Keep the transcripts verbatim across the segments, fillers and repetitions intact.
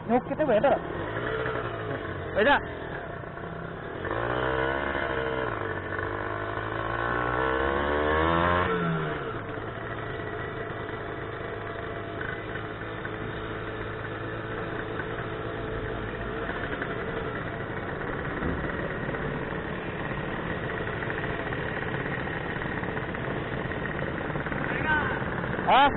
Nyukit e beda. Beda. Hah?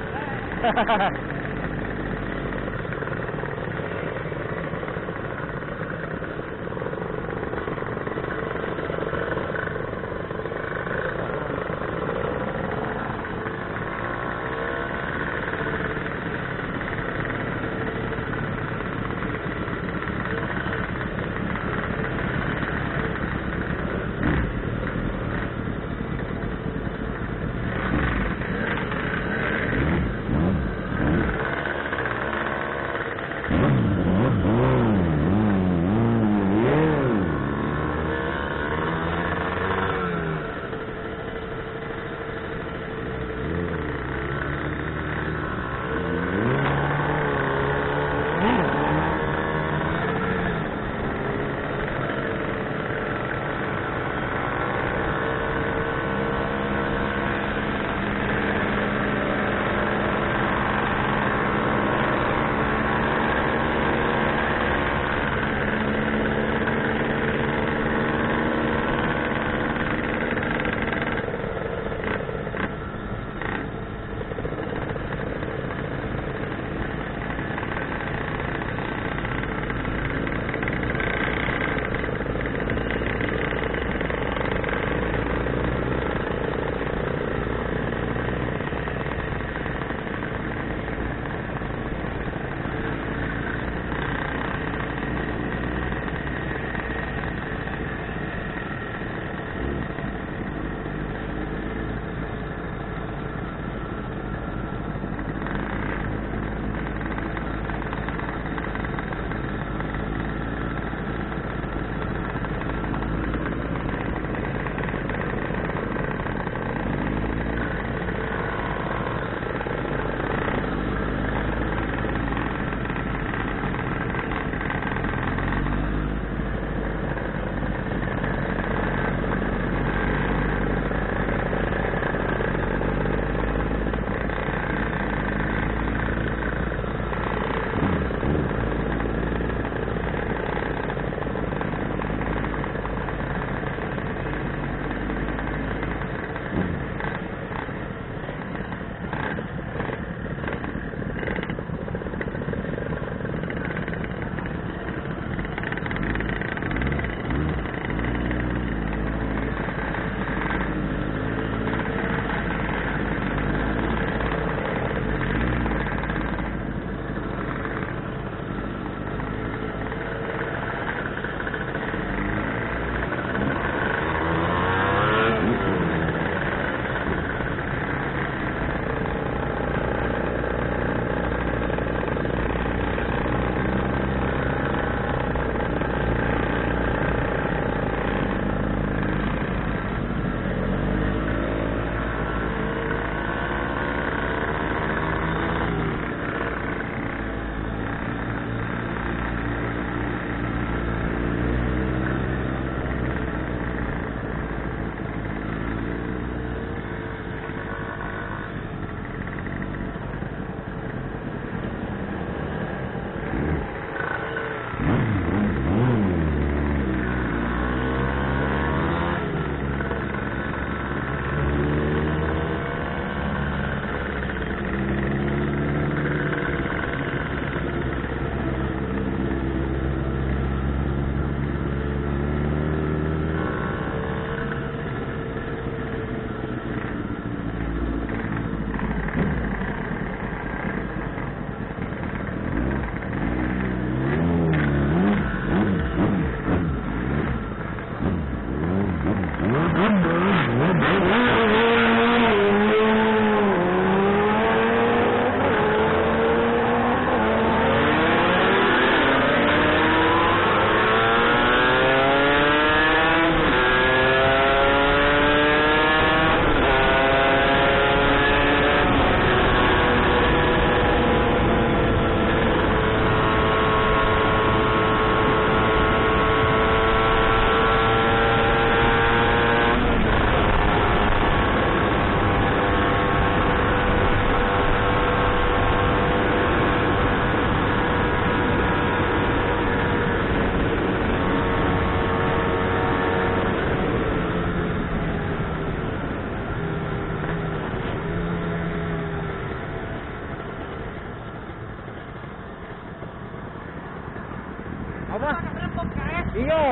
Apa? Agak berembuk, Kak, eh? Iyo.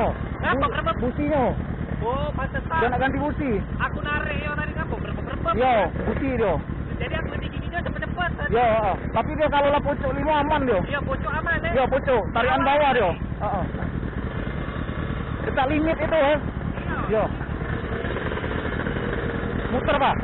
Ngapa berembuk? Businyo. Oh, pantesan. Dio nak ganti busi. Aku narik yo tadi, ngapa berembuk-berembuk? Iyo, busi dio. Jadi aku bikin video cepet-cepet tadi. Iyo, heeh. Tapi dio kalu lah pucuk limo aman dio. Iyo, pucuk aman, eh. Iyo, pucuk. Tarikan bawah dio. Heeh. Dekat limit itu, eh. Iyo. Iyo. Muter, Pak.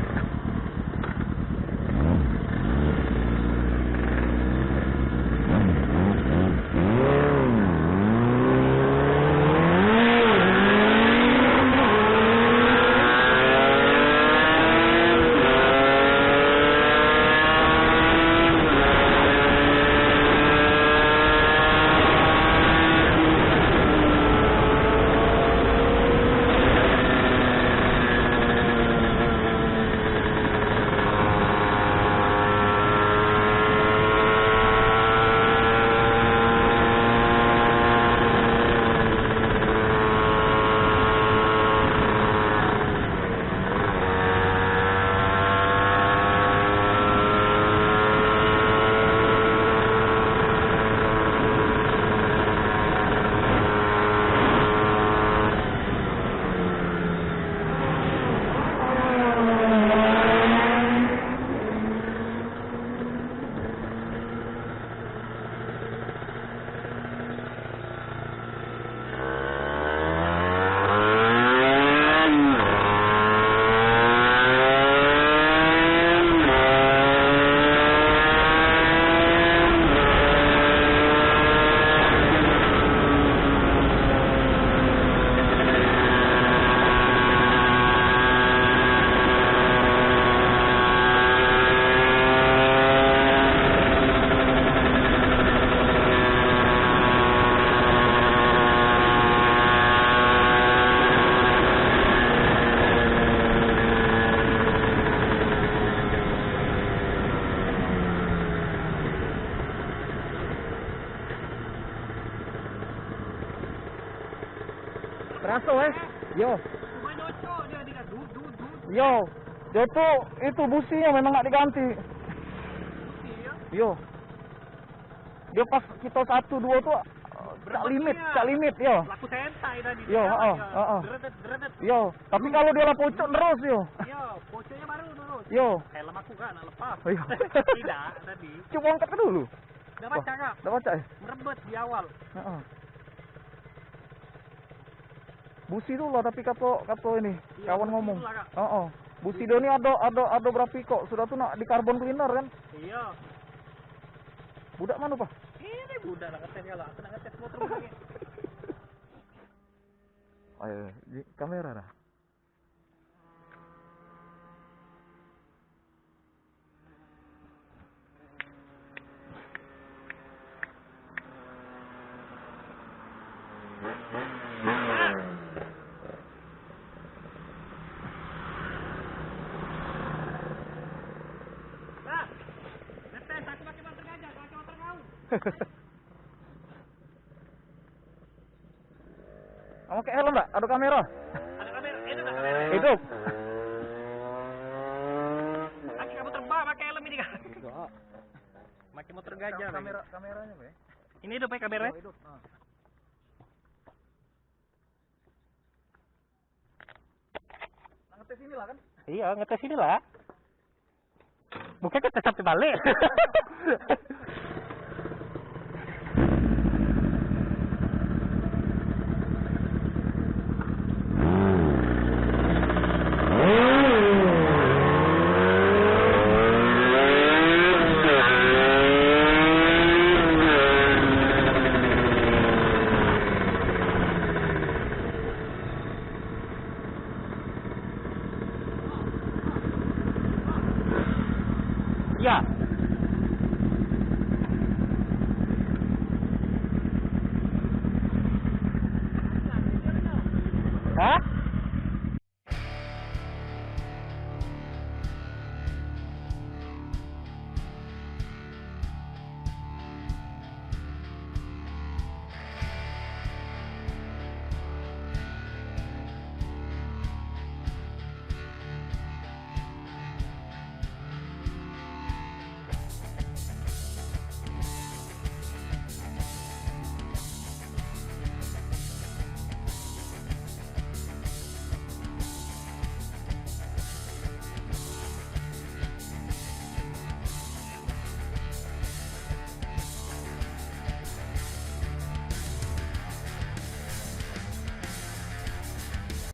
Teraso, eh? Yo. Cuma nyocok dia, dia dut, dut, dut. Yo. Dia tu, itu businya memang nak diganti. Busi, ya? Yo. Dia pas kita satu, dua tu, cak limit, cak limit, yo. Laku sentai tadi. Yo, heeh, heeh. Geredet, geredet. Yo, tapi kalau dia lah pocok terus, yo. Yo, pocoknya baru terus. Yo. Helm aku kan nak lepas. Yo. Tidak, tadi. Cuba angkat ke dulu. Dah baca, Kak? Dah baca, eh? Merebet di awal. Heeh. Busi tu lah, tapi kato, kato ini, iyo, kawan busi ngomong. Itulah, Kak. Heeh. Busi dia ni ado, ado, ado berapi kok. Sudah tu nak di carbon cleaner kan? Iyo. Budak mano, Pak? Ini budak nak ngetes ya lah. Aku nak ngetes motor lagi. Ayo, di kamera dah. Nah, ngetes aku pakai masker gajah, pakai masker kau. Kamu pakai helm dak? Ada kamera? Ada kamera, hidup dah kamera. Hidup. Kaki kamu terbang pakai helm ini kan? Enggak. Pakai motor gajah lagi. Kamera, kameranya, Be? Ini hidup ya kamera? Hidup, hidup. Nah. Ngetes inilah kan? Iya, ngetes inilah. Bukan kita sampai balik. Ya. Hah?